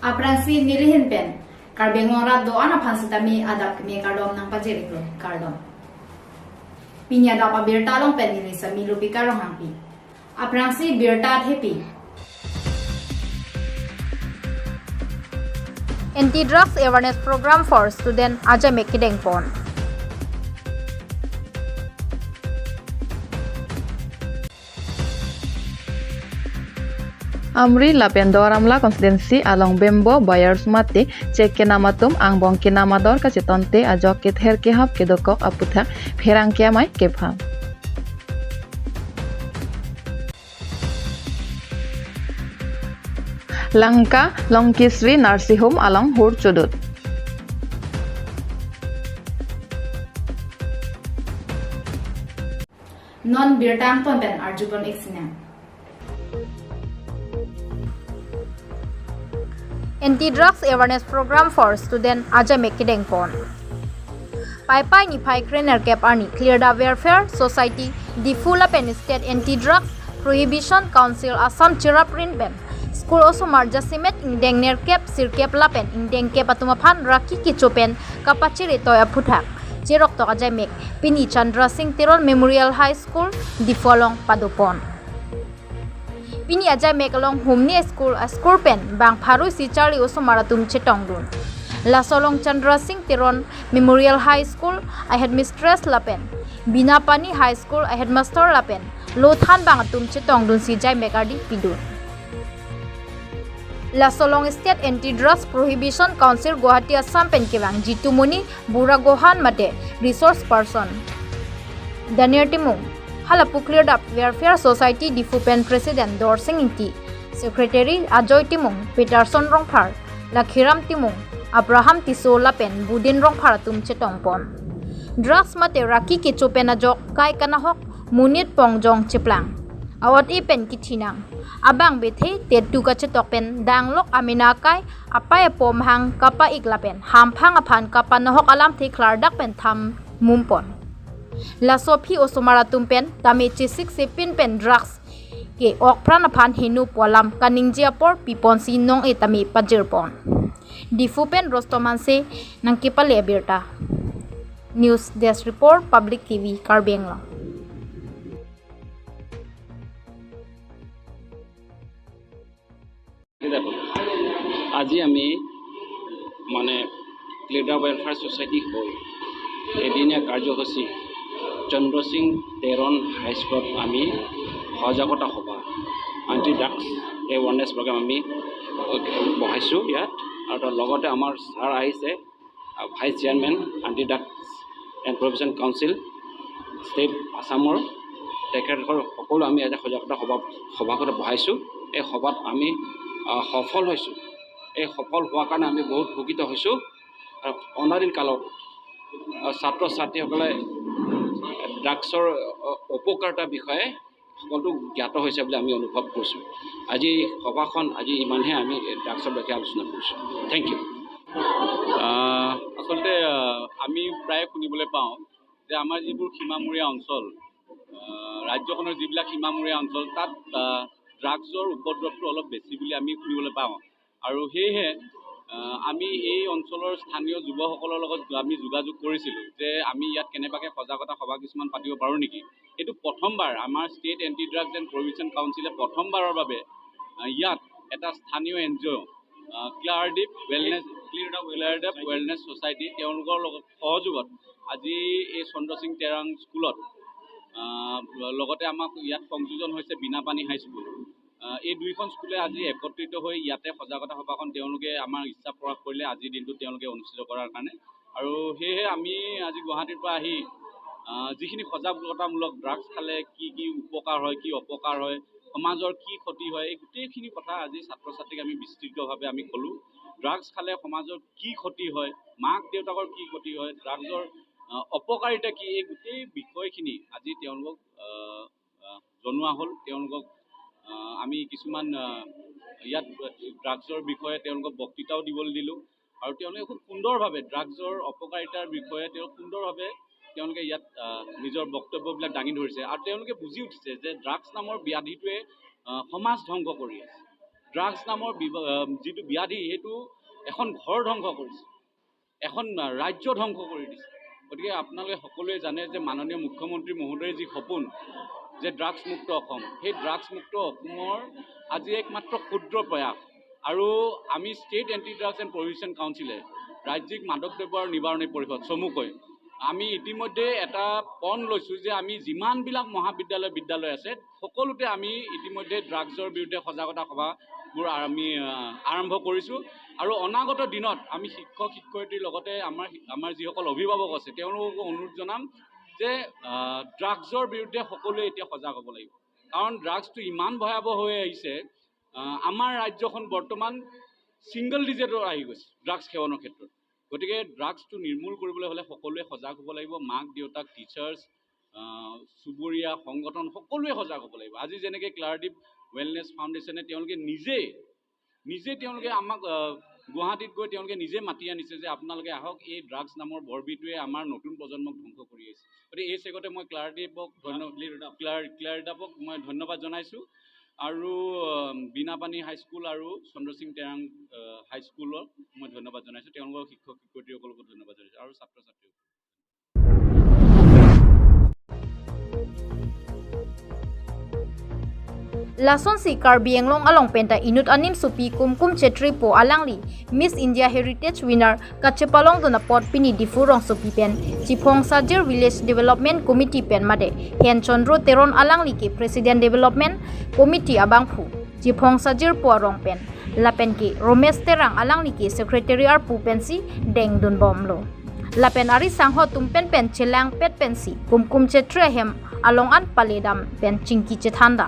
Aprang si nilihin pen karbengora do ana phansitami adap me kardom nang pajeri klo kardom pinya da pa birta long pen nili sa milupi karong hangpi aprang si birta thepi. Anti-drugs awareness program for student Ajay Mekidengpon. Amri lapen doramla constituency along bembo buyers mate check ke namatum ang bong ke namador ka chetonte ajok ke ther ke hap ke dokok aputha pherang ke amai ke pha. Lanka Longkisri Nursing Home along Hur Chudut. Non birtang ton pen arjupon iksina. Anti-drugs awareness program for student Ajay Mekidengpon. Pai Pai ni Phai Krener Cap Arni Clear the Welfare Society Difula Pen State Anti-Drugs Prohibition Council Assam Chiraprin Pen School also marja simet ingdeng ner cap sir cap lapen ingdeng cap atuma phan raki kichopen kapachiri toya phuthak cherok to Ajay Mek Pini Chandra Singh Teron Memorial High School Difolong Padupon. Pini Ajay Mek along Humni School a school pen bang pharu si chali oso maratum chetongdun. Lasolong Chandra Singh Teron Memorial High School a headmistress lapen Bina Pani High School a headmaster lapen Lothan bang atum chetongdun si Jai Mek ardi pidun. Lasolong State Anti-Drugs Prohibition Council Guwahati Assam pen kewang Jitumoni Buragohan mate resource person Daniel Timung Halapu cleared up Welfare Society Difu Pen President Dorsing Inti Secretary Ajoy Timung Peterson Rongphar Lakhiram Timung Abraham Tiso Lapen Budin Rongphar atum chetongpon. Drugs mate raki kichu penajok kai kanahok munit pongjong chiplang awat i pen kithinang abang bethe tetu ka chetok pen danglok amina kai apai pom hang kapa iklapen hamphang aphan kapa nohok alam the khlardak pen tham mumpon. Lasopi osomaratum pen tami chisik sipin pen drugs ke okpran aphan hinu polam kaningjia por pipon si nong e tami pajirpon. Difu pen rostoman se nangkipale birta. News Desk Report, Public TV, Karbengla. আজি আমি মানে leader welfare society হৈ এদিনীয়া কাৰ্যসূচী চন্দ্ৰসিং তেৰণ হাইস্কুলত আমি সজাগতা সভা এণ্টি ড্ৰাগছ এৱাৰনেছ প্ৰগ্ৰাম আমি বহাইছোঁ ইয়াত। আৰু তাৰ লগতে আমাৰ ছাৰ আহিছে, vice chairman anti drugs and prohibition council state আছামৰ, তেখেতসকল সকলো আমি আজি সজাগতা সভাখনত বহাইছোঁ। এই সভাত আমি সফল হৈছোঁ। এই সফল হোৱাৰ কাৰণে আমি বহুত উপকৃত হৈছোঁ। আৰু অনাদিন কালত ছাত্ৰ ছাত্ৰীসকলে ড্ৰাগছৰ অপকাৰিতাৰ বিষয়ে সকলো জ্ঞাত হৈছে বুলি আমি অনুভৱ কৰিছোঁ। আজি সভাখন আজি ইমানহে আমি ড্ৰাগছৰ বিষয়ে আলোচনা কৰিছোঁ। Thank you. আচলতে আমি প্ৰায়ে শুনিবলৈ পাওঁ যে আমাৰ যিবোৰ সীমামূৰীয়া অঞ্চল, ৰাজ্যখনৰ যিবিলাক সীমামূৰীয়া অঞ্চল, তাত ড্ৰাগছৰ উপদ্ৰৱটো অলপ বেছি বুলি আমি শুনিবলৈ পাওঁ। আৰু সেয়েহে আমি এই অঞ্চলৰ স্থানীয় যুৱসকলৰ লগত আমি যোগাযোগ কৰিছিলোঁ যে আমি ইয়াত কেনেবাকৈ সজাগতা সভা কিছুমান পাতিব পাৰোঁ নেকি। এইটো প্ৰথমবাৰ আমাৰ state anti drugs and prohibition কাউন্সিলে প্ৰথমবাৰৰ বাবে ইয়াত এটা স্থানীয় এন জি অ' ক্লিয়াৰডিপ ৱেলনেছ ছ'চাইটি তেওঁলোকৰ লগত সহযোগত আজি এই চন্দ্ৰসিং তেৰাং স্কুলত লগতে আমাক ইয়াত সংযোজন হৈছে বিনাপানী হাইস্কুল। এই দুইখন স্কুলে আজি একত্ৰিত হৈ ইয়াতে সজাগতা সভাখন তেওঁলোকে আমাৰ ইচ্ছা প্ৰকাশ কৰিলে আজিৰ দিনটোত তেওঁলোকে অনুষ্ঠিত কৰাৰ কাৰণে। আৰু সেয়েহে আমি আজি গুৱাহাটীৰ পৰা আহি যিখিনি সজাগতামূলক ড্ৰাগছ খালে কি কি উপকাৰ হয়, কি অপকাৰ হয়, সমাজৰ কি ক্ষতি হয়, এই গোটেইখিনি কথা আজি ছাত্ৰ ছাত্ৰীক আমি বিস্তৃতভাৱে আমি ক'লোঁ। ড্ৰাগছ খালে সমাজৰ কি ক্ষতি হয়, মাক দেউতাকৰ কি ক্ষতি হয়, ড্ৰাগছৰ অপকাৰিতা কি, এই গোটেই বিষয়খিনি আজি তেওঁলোকক জনোৱা হ'ল। তেওঁলোকক আমি কিছুমান ইয়াত ড্ৰাগছৰ বিষয়ে তেওঁলোকক বক্তৃতাও দিবলৈ দিলোঁ আৰু তেওঁলোকে খুব সুন্দৰভাৱে ড্ৰাগছৰ অপকাৰিতাৰ বিষয়ে তেওঁ সুন্দৰভাৱে তেওঁলোকে ইয়াত নিজৰ বক্তব্যবিলাক দাঙি ধৰিছে আৰু তেওঁলোকে বুজি উঠিছে যে ড্ৰাগছ নামৰ ব্যাধিটোৱে সমাজ ধ্বংস কৰি আছে। ড্ৰাগছ নামৰ যিটো ব্যাধি, সেইটো এখন ঘৰ ধ্বংস কৰিছে, এখন ৰাজ্য ধ্বংস কৰি দিছে। গতিকে আপোনালোকে সকলোৱে জানে যে মাননীয় মুখ্যমন্ত্ৰী মহোদয়ৰ যি সপোন যে ড্ৰাগছমুক্ত অসম, সেই ড্ৰাগছমুক্ত অসমৰ আজি একমাত্ৰ ক্ষুদ্ৰ প্ৰয়াস। আৰু আমি state anti drugs and prohibition কাউন্সিলে, ৰাজ্যিক মাদক দ্ৰব্য আৰু নিবাৰণী পৰিষদ চমুকৈ, আমি ইতিমধ্যে এটা পণ লৈছোঁ যে আমি যিমানবিলাক মহাবিদ্যালয় বিদ্যালয় আছে সকলোতে আমি ইতিমধ্যে ড্ৰাগছৰ বিৰুদ্ধে সজাগতা সভাবোৰ আমি আৰম্ভ কৰিছোঁ। আৰু অনাগত দিনত আমি শিক্ষক শিক্ষয়িত্ৰীৰ লগতে আমাৰ যিসকল অভিভাৱক আছে তেওঁলোককো অনুৰোধ জনাম যে ড্ৰাগছৰ বিৰুদ্ধে সকলোৱে এতিয়া সজাগ হ'ব লাগিব। কাৰণ ড্ৰাগছটো ইমান ভয়াৱহ হৈ আহিছে, আমাৰ ৰাজ্যখন বৰ্তমান ছিংগল ডিজিটত আহি গৈছে ড্ৰাগছ সেৱনৰ ক্ষেত্ৰত। গতিকে ড্ৰাগছটো নিৰ্মূল কৰিবলৈ হ'লে সকলোৱে সজাগ হ'ব লাগিব। মাক দেউতাক, টিচাৰ্ছ, চুবুৰীয়া সংগঠন সকলোৱে সজাগ হ'ব লাগিব। আজি যেনেকৈ ক্লাৰদ্বীপ ৱেলনেছ ফাউণ্ডেশ্যনে তেওঁলোকে নিজে নিজে তেওঁলোকে আমাক গুৱাহাটীত গৈ তেওঁলোকে নিজে মাতি আনিছে যে আপোনালোকে আহক, এই ড্ৰাগছ নামৰ বৰবিটোৱে আমাৰ নতুন প্ৰজন্মক ধ্বংস কৰি আহিছে। গতিকে এই চেগতে মই ক্লাৰদ্বীপক মই ধন্যবাদ জনাইছোঁ। আৰু বীণাপাণি হাইস্কুল আৰু চন্দ্ৰসিং টেৰাং হাইস্কুলক মই ধন্যবাদ জনাইছোঁ, তেওঁলোকৰ শিক্ষক শিক্ষয়িত্ৰীসকলকো ধন্যবাদ জনাইছোঁ আৰু ছাত্ৰ ছাত্ৰীসকলক। Lason si Karbi Anglong along penta inut anim supi Kumkum Chetri po alangli Miss India Heritage winner Kachepalong dona pot pini difurong supi pen Chipong Sajir Village Development Committee pen made Hen Chandro Teron alangli ke President Development Committee abangphu Chipong Sajir po arong pen Lapen ke Romesh Terang alangli ke Secretary ar pu pensi Deng dun bomlo Lapen ari sangho tumpen pen chelang pet pensi Kumkum Chetri hem along an paledam pen chingki chethanda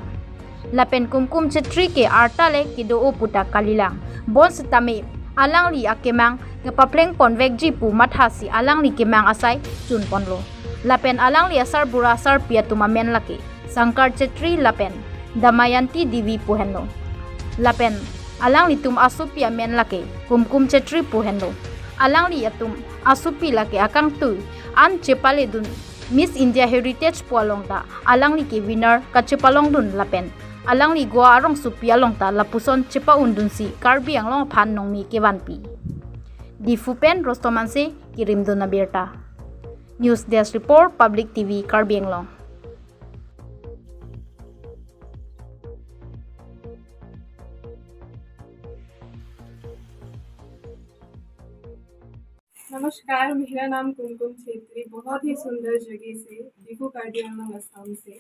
Lapen Kumkum Chetri ke artale kido oputa kalilang bons tame alangli akemang ngapapleng ponvek ji pu mathasi alangli kemang asai chun ponlo Lapen alangli asar bura asar piatuma men lake Sankar Chetri Lapen Damayanti Divi puhenlo Lapen alangli tum asupia men lake Kumkum Chetri puhenlo alangli atum asupi lake akang tu an chepale dun Miss India Heritage pualongta alangli ke winner kachepalong dun Lapen alangli goa arong supia longta lapuson chepa undunsi Karbi Anglong phan nongmi kevanpi Difupen Rostomanse Kirimduna Birta. News Desk Report, Public TV, Karbi Anglong. नमस्कार, मेरा नाम कुमकुम छेत्री, बहुत ही सुंदर जगह से, दिफू कार्बी आंगलोंग असम से।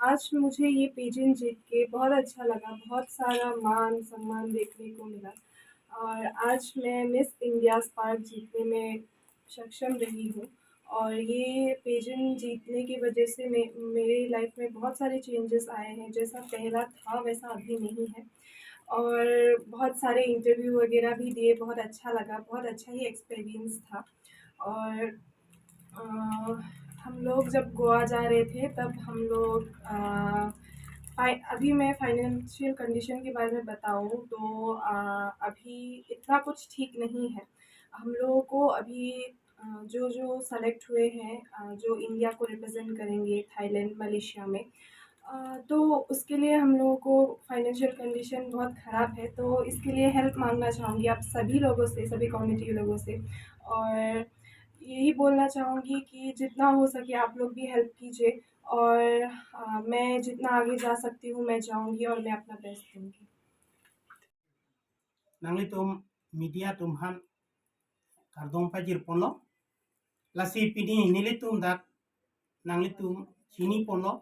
आज मुझे ये pageant जीत के बहुत अच्छा लगा, बहुत सारा मान सम्मान देखने को मिला और आज मैं मिस इंडिया स्पार्क जीतने में सक्षम रही हूँ। और ये पेजेंट जीतने की वजह से मेरी लाइफ में बहुत सारे चेंजेस आए हैं। जैसा पहला था वैसा अभी नहीं है और बहुत सारे इंटरव्यू वगैरह भी दिए, बहुत अच्छा लगा, बहुत अच्छा ही एक्सपीरियंस था। और हम लोग जब गोवा जा रहे थे तब हम लोग अभी मैं फाइनेंशियल कंडीशन के बारे में बताऊं तो अभी इतना कुछ ठीक नहीं है। हम लोगों को अभी जो जो सेलेक्ट हुए हैं, जो इंडिया को रिप्रेजेंट करेंगे थाईलैंड मलेशिया में, तो उसके लिए हम लोगों को फाइनेंशियल कंडीशन बहुत ख़राब है। तो इसके लिए हेल्प मांगना चाहूँगी आप सभी लोगों से, सभी कम्युनिटी के लोगों से। और यही बोलना चाहूँगी कि जितना हो सके आप लोग भी हेल्प कीजिए और मैं जितना आगे जा सकती हूँ मैं जाऊँगी और मैं अपना बेस्ट दूँगी। Nangli tum media tum han kardong pajir ponlo lasi pini nili tum dak nangli tum chini ponlo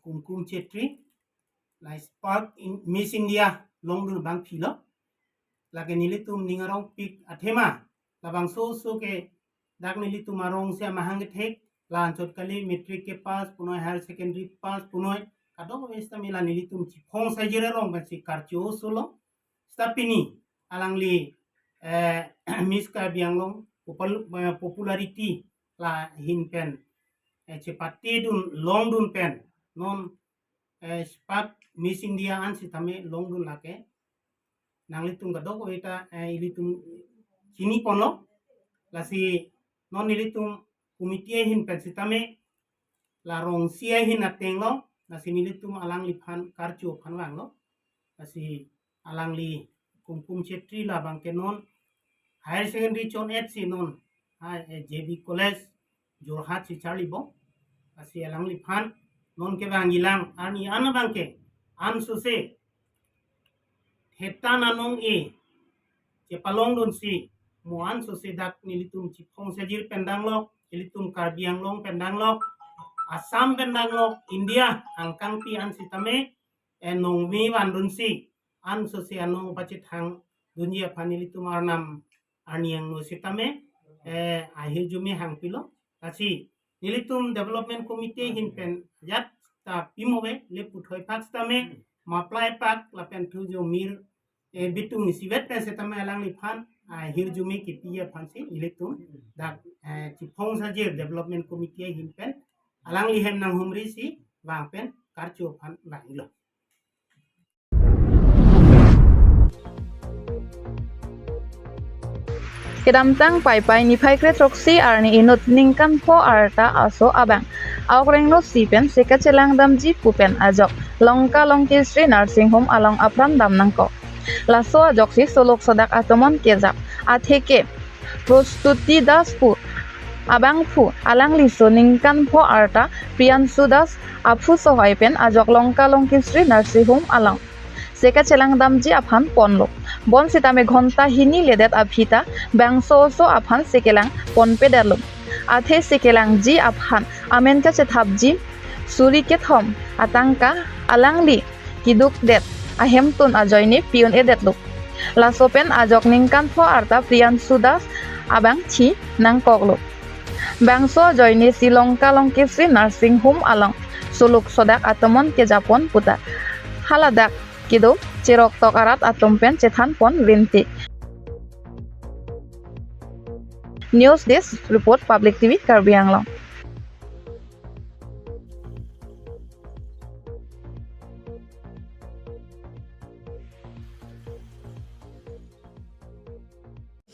Kumkum Chetri la spark in Miss India long dun bang philo lage nili tum ningarong pik athema labang so so ke dak nili tum arong se mahang thek la anchot kali matric ke pass punoy higher secondary pass punoy kado esta mila nili tum chi phong sajire rong ba chi karcho solo stapini alangli Miss Karbi Anglong popularity la hin pen chepati dun long dun pen non spark Miss India an sitame long dun lake nangli tum gado ko eta ilitum chini pono lasi non ilitum committee hin pen sitame la rong sia hin ateng lo lasi nilitum alang li phan karcho phan wang lo lasi Alangli Kumkum Chetri la bangke non higher secondary chon et si non JB College Jorhat si Charlie bo asi alangli phan non ke bang ilang ani an bangke an suse hetan anong e che palong don si muan suse dak nilitum chi phong sejir pendang lok ilitum Karbi Anglong pendang lok Assam pendang lok India angkang pi an sitame nong mi wan dun si an suse anong pachit hang dunia phanilitum arnam arniang no sitame ahir jumi hangpilo kasi nilitum development committee hin pen yat ta pimowe le puthoi pak stame maplai pak lapen thu jo mir bitung siwet pe setame alang li phan ahir jumi ki piya phan si nilitum dak chipong sajir development committee hin pen alang li hem nang humri si wang pen karcho phan banglo. Kedamtang pai pai ni phai kre troksi arni inut ningkan pho arta aso abang awreng no sipen seka chelang dam ji pupen ajok longka longki Sri nursing home along apran damnangko laso ajok si solok sodak atomon kezap atheke Prostuti Das pu abang phu alang liso ningkan pho arta Priyanshu Das aphu sohaipen ajok longka longki Sri nursing home along seka chelang damji afan ponlo bon sitame ঘন্টা হিনি লেদেত আভিতা ব্যাংসো ওসো Affan সেকেলাং পনপে দেলো আথে সেকেলাং G Affan আমেনকা চেথাবজি সুরিকে থম আতাংকা আলাংলি কিদুক দেত আহেমতুন আজয়নি peon এ দেতলুক লাসোপেন আজক নিংকান ফ আর্তা প্রিয়াংশু দাস আবাং ছি নাং কগলো ব্যাংসো জয়নি Sri Lanka লঙ্কেশ্রী nursing home Along সুলুক সদাক আতমন কেজাপন পুতা হালাদাক kido cerok tok arat atumpen cethan pon rinti. News desk report Public TV Karbi Anglong.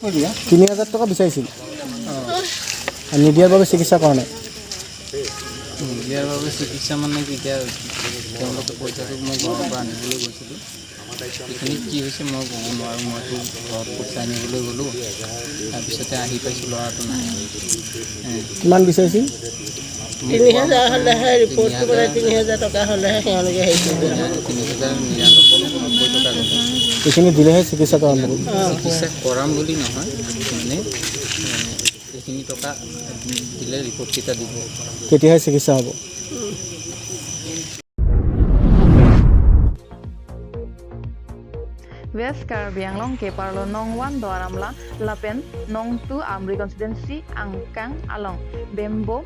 3000 টকা বিচাৰিছিল নিদিয়াৰ বাবে চিকিৎসা কৰা নাই। নিদিয়াৰ বাবে চিকিৎসা মানে কি, এতিয়া তেওঁলোকে পইচাটো মই ঘৰৰ পৰা আনিবলৈ গৈছিলোঁ, এইখিনিত কি হৈছে মই ক'ব নোৱাৰোঁ। মইতো ঘৰত পইচা আনিবলৈ গ'লোঁ, তাৰপিছতে আহি পাইছোঁ ল'ৰাটো নাই। কিমান বিচাৰিছিল? 3000 হ'লেহে ৰিপৰ্টটো মানে 3000 টকা হ'লেহে তেওঁলোকে হেৰি কৰিব। 3099 টকা গ'ল। এইখিনি দিলেহে চিকিৎসা কৰাম, চিকিৎসা কৰাম বুলি নহয়, মানে এইখিনি টকা দিলে ৰিপৰ্টকেইটা দিব, তেতিয়াহে চিকিৎসা হ'ব। West Karbi Anglong ke parlo nong 1 Doaramla lapen nong 2 Amri constituency angkang along Bembo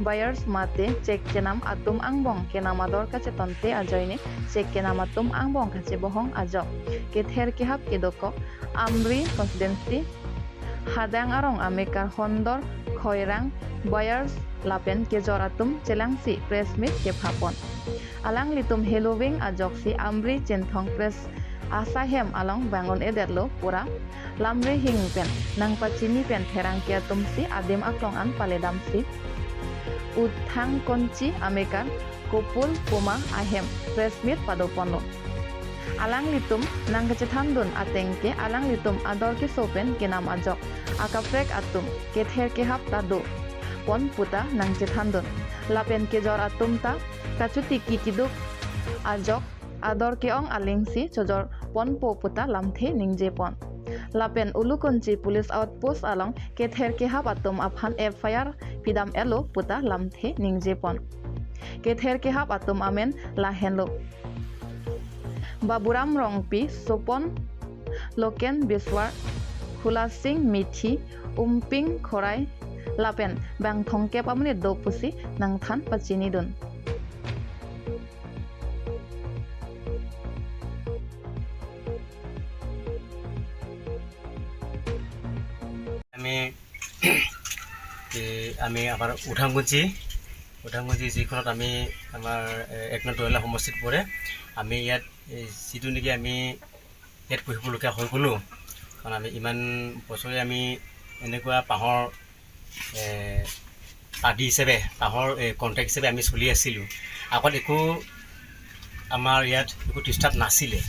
Bayers mate cek kenam atum angbong kenamador kache tonte ajoine cek kenam atum angbong kache bohong ajok ke ther ke hap ke doko Amri constituency hadang arong amekar hondor khoirang Bayers lapen ke joratum chelangsi press meet ke phapon alang litum helowing ajoksi Amri chenthong press asahem along bangon ederlo pura lamre hingpen nangpachini pen therang kia tumsi adim aklong an paledamsi uthang konchi amekar kopul poma ahem press meet padopono alang litum nangkachethandun atengke alang litum ador ke sopen kenam ajok akaprek atum ke ther ke hap tado pon puta nangchethandun lapen ke jor atum ta kachuti kikiduk ajok ador ke ong alingsi chojor pon po puta lamthe ningje pon lapen ulukonchi police outpost along ke ther ke hap atum aphan FIR pidam elo puta lamthe ningje pon ke ther ke hap atum amen lahenlo Baburam Rongpi Sopon Loken Biswar Hulasing Mithi Umping Khorai lapen bangthong ke pamni dopusi nangthan pachini dun. আমি আমাৰ উঠাংগুঞ্চি যিখনত আমি আমাৰ 1 নং দৈলা সমষ্টিত পৰে, আমি ইয়াত যিটো নেকি আমি ইয়াত পুহিবলগীয়া হৈ গ'লোঁ, কাৰণ আমি ইমান বছৰে আমি এনেকুৱা বাঁহৰ পাতি হিচাপে বাঁহৰ কণ্ট্ৰেক্ট হিচাপে আমি চলি আছিলোঁ। আগত একো আমাৰ ইয়াত একো ডিষ্টাৰ্ব নাছিলে,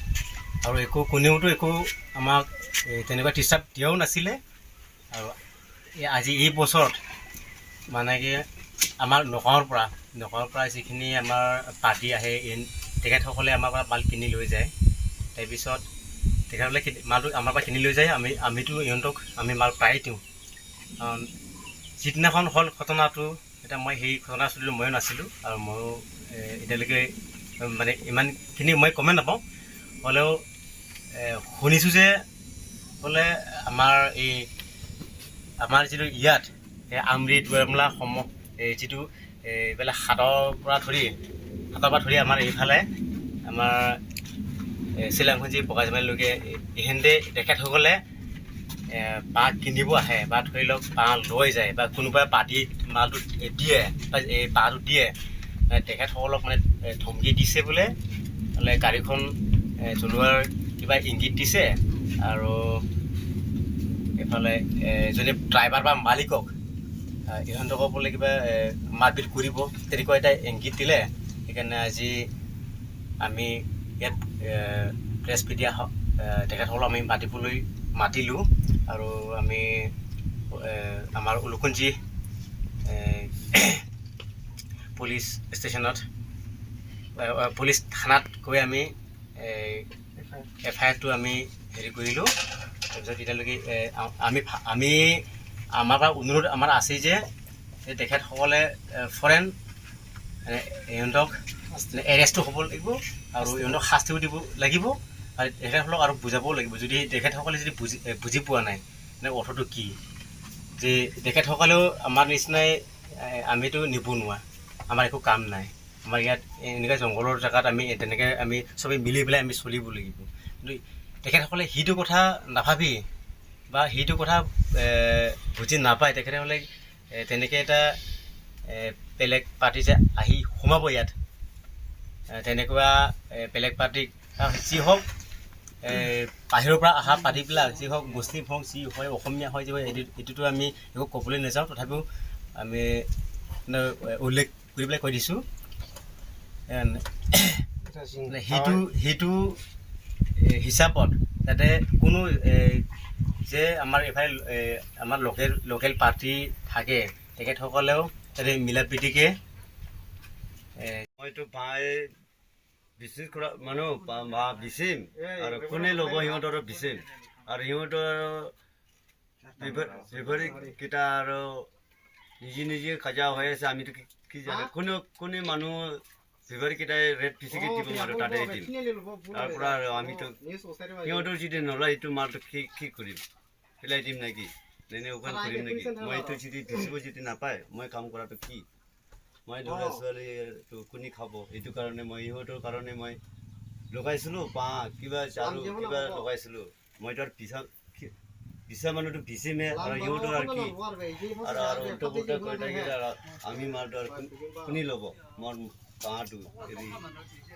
আৰু একো কোনেওতো একো আমাক তেনেকুৱা ডিষ্টাৰ্ব দিয়াও নাছিলে। আৰু এই আজি এই বছৰত মানে কি আমাৰ নগাঁৱৰ পৰা যিখিনি আমাৰ পাৰ্টি আহে, তেখেতসকলে আমাৰ পৰা মাল কিনি লৈ যায়। তাৰপিছত তেখেতসকলে মালটো আমাৰ পৰা কিনি লৈ যায়। আমিতো ইহঁতক আমি মাল প্ৰায়ে দিওঁ। কাৰণ যিদিনাখন হ'ল ঘটনাটো, এতিয়া মই সেই ঘটনাস্থলীত ময়ো নাছিলোঁ আৰু ময়ো এতিয়ালৈকে মানে ইমানখিনি মই গমেই নাপাওঁ। হ'লেও শুনিছোঁ যে বোলে আমাৰ এই আমাৰ যিটো ইয়াত এই আমৰি দুৱাৰমলা সম এই যিটো এইফালে হাটৰ পৰা ধৰি আমাৰ এইফালে আমাৰ চিলাংখুঞ্জি বগাজামাৰীলৈকে এইখিনিতে তেখেতসকলে বাঁহ কিনিব আহে বা ধৰি লওক বাঁহ লৈ যায় বা কোনোবাই পাৰ্টিত মালটো দিয়ে বা এই বাঁহটো দিয়ে, তেখেতসকলক মানে ধমকি দিছে বোলে, বোলে গাড়ীখন জ্বলোৱাৰ কিবা ইংগিত দিছে। আৰু এইফালে যোনে ড্ৰাইভাৰ বা মালিকক ইহঁতকো বোলে কিবা মাৰপিট কৰিব, তেনেকুৱা এটা ইংগিত দিলে। সেইকাৰণে আজি আমি ইয়াত প্ৰেছ মিডিয়া তেখেতসকলক আমি মাতিবলৈ মাতিলোঁ। আৰু আমি আমাৰ উলুখুঞ্জি পুলিচ ষ্টেচনত, পুলিচ থানাত গৈ আমি এফআইআৰটো আমি হেৰি কৰিলোঁ। তাৰপিছত এতিয়ালৈকে আমি আমি আমাৰ পৰা অনুৰোধ আমাৰ আছে যে তেখেতসকলে ফৰেন ইহঁতক এৰেষ্টো হ'ব লাগিব আৰু ইহঁতক শাস্তিও দিব লাগিব আৰু তেখেতসকলক আৰু বুজাবও লাগিব। যদি তেখেতসকলে যদি বুজি পোৱা নাই মানে অৰ্থটো কি, যে তেখেতসকলেও আমাৰ নিচিনাই আমিতো নিবনুৱা, আমাৰ একো কাম নাই, আমাৰ ইয়াত এনেকুৱা জংঘলৰ জেগাত আমি তেনেকৈ আমি চবেই মিলি পেলাই আমি চলিব লাগিব। কিন্তু তেখেতসকলে সেইটো কথা নাভাবি বা সেইটো কথা বুজি নাপায় তেখেতসকলে তেনেকৈ এটা বেলেগ পাৰ্টি যে আহি সোমাব ইয়াত, তেনেকুৱা বেলেগ পাৰ্টিক যি হওক, বাহিৰৰ পৰা অহা পাৰ্টিবিলাক যি হওক, মুছলিম হওক, যি হয়, অসমীয়া হয়, যি হয়, এইটোতো আমি একো ক'বলৈ নাযাওঁ। তথাপিও আমি মানে উল্লেখ কৰি পেলাই কৈ দিছোঁ, সেইটো হিচাপত যাতে কোনো যে আমাৰ এইফালে আমাৰ লোকেল লোকেল পাৰ্টি থাকে, তেখেতসকলেও যাতে মিলা প্ৰীতিকে মইতো বাঁহ বিজনেছ কৰা মানুহ, বাঁহ বেচিম আৰু কোনে ল'ব? সিহঁতৰ বেচিম আৰু সিহঁতৰ বেপাৰীকেইটা আৰু নিজে নিজে কাজিয়া হৈ আছে। আমিতো কি জানে কোনে কোনে মানুহ বেপাৰীকেইটাই ৰেট বেছিকৈ দিব আৰু তাতে দিম। তাৰ পৰা আৰু আমিতো সিহঁতৰ যদি নলয় এইটো মালটো কি কি কৰিম? পেলাই দিম নেকি নে শুকান কৰিম নেকি? মই এইটো যদি বেচিব যদি নাপায়, মই কাম কৰাটো কি? মই ল'ৰা ছোৱালীটো কোনে খাব? এইটো কাৰণে মই ইহঁতৰ কাৰণে মই লগাইছিলোঁ বাঁহ, কিবা ঝাৰু কিবা লগাইছিলোঁ। মইতো আৰু পিছা পিছা মানুহটো বেচিমে আৰু ইহঁতৰ আৰু কি আৰু আৰু উল্টা পুল্টা কৈ থাকিলে আৰু আমি মালটো আৰু কোনে ল'ব মোৰ বাঁহটো? হেৰি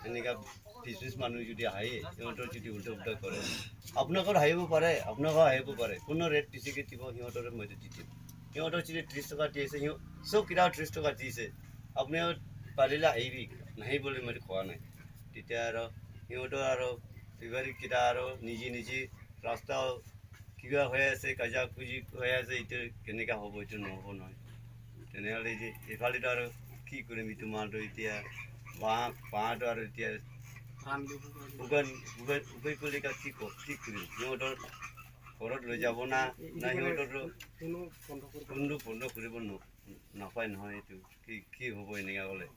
এনেকুৱা বিজনেছ মানুহ যদি আহে, সিহঁতৰ যদি উল্টা পুল্টা কৰে, আপোনালোকৰ আহিব পাৰে, আপোনালোকৰ আহিব পাৰে। কোনো ৰেট বেছিকৈ দিব সিহঁতৰ, মইতো দি দিম। সিহঁতৰ যদি 30 টকা দি আছে, সিহঁত চব কিতাপ 30 টকা দিছে। আপুনি পাৰিলে আহিবি, নাহিবলৈ মইতো কোৱা নাই। তেতিয়া আৰু সিহঁতৰ আৰু বেপাৰীকেইটা আৰু নিজে নিজে ৰাস্তা কিবা হৈ আছে, কাজিয়া কুজি হৈ আছে। এইটো কেনেকুৱা হ'ব? এইটো নহ'ব নহয়। তেনেহ'লে যে এইফালেতো আৰু কি কৰিম? এইটো মালটো এতিয়া বাঁহটো আৰু এতিয়া শুকান শুকান শুকাই পেলাই কি কি কৰিম? সিহঁতৰ ঘৰত লৈ যাব না না সিহঁতৰ কোনটো বন্ধ কৰিব নাপায় নহয়। এইটো কি কি হ'ব এনেকুৱা ক'লে?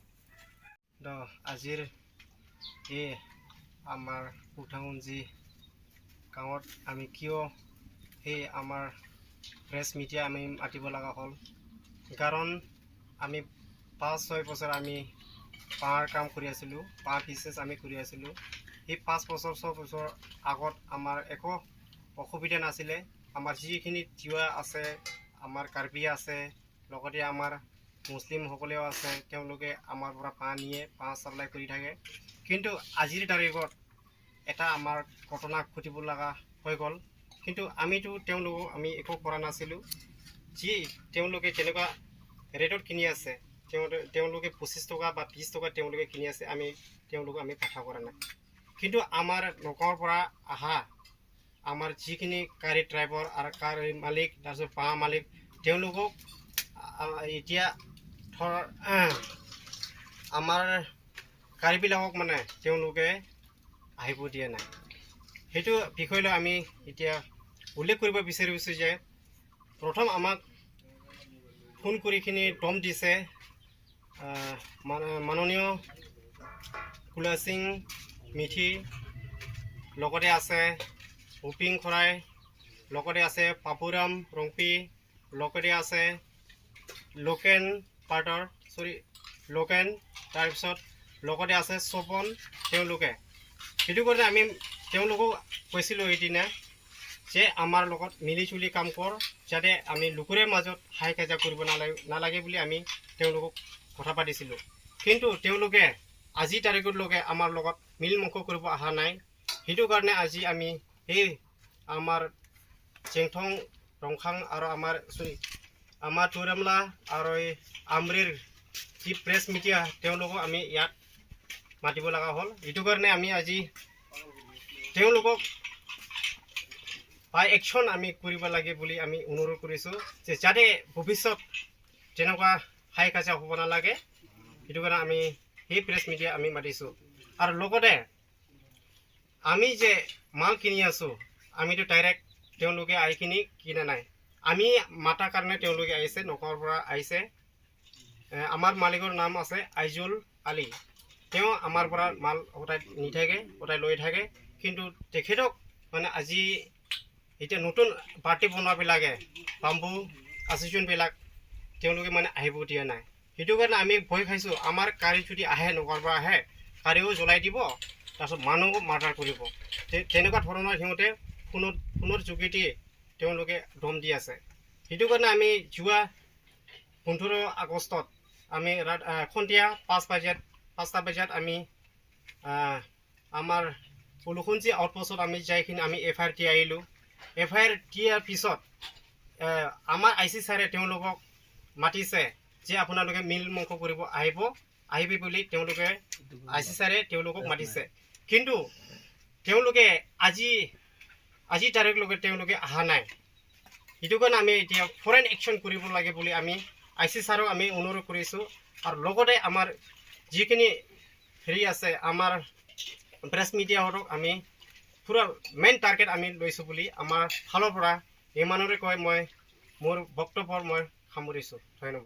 আজিৰ এই আমাৰ কুঠাংগুঞ্জি গাঁৱত আমি কিয় সেই আমাৰ প্ৰেছ মিডিয়া আমি মাতিব লগা হ'ল, কাৰণ আমি 5-6 বছৰ আমি বাঁহৰ কাম কৰি আছিলোঁ, বাঁহ বিজনেছ আমি কৰি আছিলোঁ। সেই 5 বছৰ 6 বছৰ আগত আমাৰ একো অসুবিধা নাছিলে। আমাৰ যিখিনি তিৱা আছে, আমাৰ কাৰ্বি আছে, লগতে আমাৰ মুছলিমসকলেও আছে, তেওঁলোকে আমাৰ পৰা বাঁহ নিয়ে, বাঁহ চাপ্লাই কৰি থাকে। কিন্তু আজিৰ তাৰিখত এটা আমাৰ ঘটনা ঘটিব লগা হৈ গ'ল। কিন্তু আমিতো তেওঁলোকক আমি একো কৰা নাছিলোঁ। যি তেওঁলোকে যেনেকুৱা ৰেটত কিনি আছে, তেওঁলোকে 25 টকা বা 20 টকা তেওঁলোকে কিনি আছে, আমি তেওঁলোকক আমি বাধা কৰা নাই। কিন্তু আমাৰ নগাঁৱৰ পৰা অহা আমাৰ যিখিনি গাড়ী ড্ৰাইভাৰ আৰু গাড়ী মালিক, তাৰপিছত বাঁহ মালিক, তেওঁলোকক এতিয়া ধৰ আমাৰ গাড়ীবিলাকক মানে তেওঁলোকে আহিব দিয়া নাই। সেইটো বিষয়লৈ আমি এতিয়া উল্লেখ কৰিব বিচাৰিছোঁ যে প্ৰথম আমাক ফোন কৰিখিনি দম দিছে মাননীয় কুলাসিং মিঠি, লগতে আছে ভূপিং খৰাই, লগতে আছে পাপুৰাম ৰংপি, লগতে আছে লোকেন পাৰ্টাৰ, চৰি, লোকেন, তাৰপিছত লগতে আছে চপন। তেওঁলোকে সেইটো কাৰণে আমি তেওঁলোকক কৈছিলোঁ সেইদিনা যে আমাৰ লগত মিলি জুলি কাম কৰ, যাতে আমি লোকৰে মাজত হাই কাজিয়া কৰিব নালাগে বুলি আমি তেওঁলোকক কথা পাতিছিলোঁ। কিন্তু তেওঁলোকে আজি তাৰিখলৈকে আমাৰ লগত মিলমুখ কৰিব অহা নাই। সেইটো কাৰণে আজি আমি সেই আমাৰ চেংথং ৰংখাং আৰু আমাৰ, চৰি, আমাৰ তুৰামলা আৰু এই আমৰিৰ যি প্ৰেছ মিডিয়া, তেওঁলোকক আমি ইয়াত মাতিব লগা হ'ল। এইটো কাৰণে আমি আজি তেওঁলোকক বাই একশ্যন আমি কৰিব লাগে বুলি আমি অনুৰোধ কৰিছোঁ যে যাতে ভৱিষ্যত তেনেকুৱা হাই কাজিয়া হ'ব নালাগে। সেইটো কাৰণে আমি সেই প্ৰেছ মিডিয়া আমি মাতিছোঁ। আৰু লগতে আমি যে মাল কিনি আছোঁ, আমিতো ডাইৰেক্ট তেওঁলোকে আহি কিনি কিনা নাই। আমি মাতাৰ কাৰণে তেওঁলোকে আহিছে, নগাঁৱৰ পৰা আহিছে। আমাৰ মালিকৰ নাম আছে আইজুল আলী। তেওঁ আমাৰ পৰা মাল সদায় নি থাকে, সদায় লৈ থাকে। কিন্তু তেখেতক মানে আজি এতিয়া নতুন পাৰ্টি বনোৱাবিলাকে, বাম্বু এছ'চিয়েশ্যনবিলাক, তেওঁলোকে মানে আহিব দিয়া নাই। সেইটো কাৰণে আমি ভয় খাইছোঁ। আমাৰ গাড়ী যদি আহে, নগাঁৱৰ পৰা আহে, গাড়ীও জ্বলাই দিব, তাৰপিছত মানুহো মাৰ্ডাৰ কৰিব। তেনেকুৱা ধৰণৰ সিহঁতে ফোনৰ যোগেদি তেওঁলোকে দম দি আছে। সেইটো কাৰণে আমি যোৱা 15 আগষ্টত আমি সন্ধিয়া 5 বজাত, 5টা বজাত আমি আমাৰ পলুখুঞ্চি আউটপোষ্টত আমি যাইখিনি আমি এফ I R দি আহিলোঁ। এফ I R দিয়াৰ পিছত আমাৰ I C ছাৰে তেওঁলোকক মাতিছে যে আপোনালোকে মিল মংস কৰিব আহিব, আহিবি বুলি তেওঁলোকে I C ছাৰে তেওঁলোকক মাতিছে। কিন্তু তেওঁলোকে আজি তাৰিখলৈকে তেওঁলোকে অহা নাই। সেইটো কাৰণে আমি এতিয়া ফৰেন একশ্যন কৰিব লাগে বুলি আমি I C ছাৰক আমি অনুৰোধ কৰিছোঁ। আৰু লগতে আমাৰ যিখিনি হেৰি আছে, আমাৰ প্ৰেছ মিডিয়াহঁতক আমি পূৰা মেইন টাৰ্গেট আমি লৈছোঁ বুলি আমাৰ ফালৰ পৰা ইমানৰে কৈ মই মোৰ বক্তব্য মই সামৰিছোঁ। ধন্যবাদ।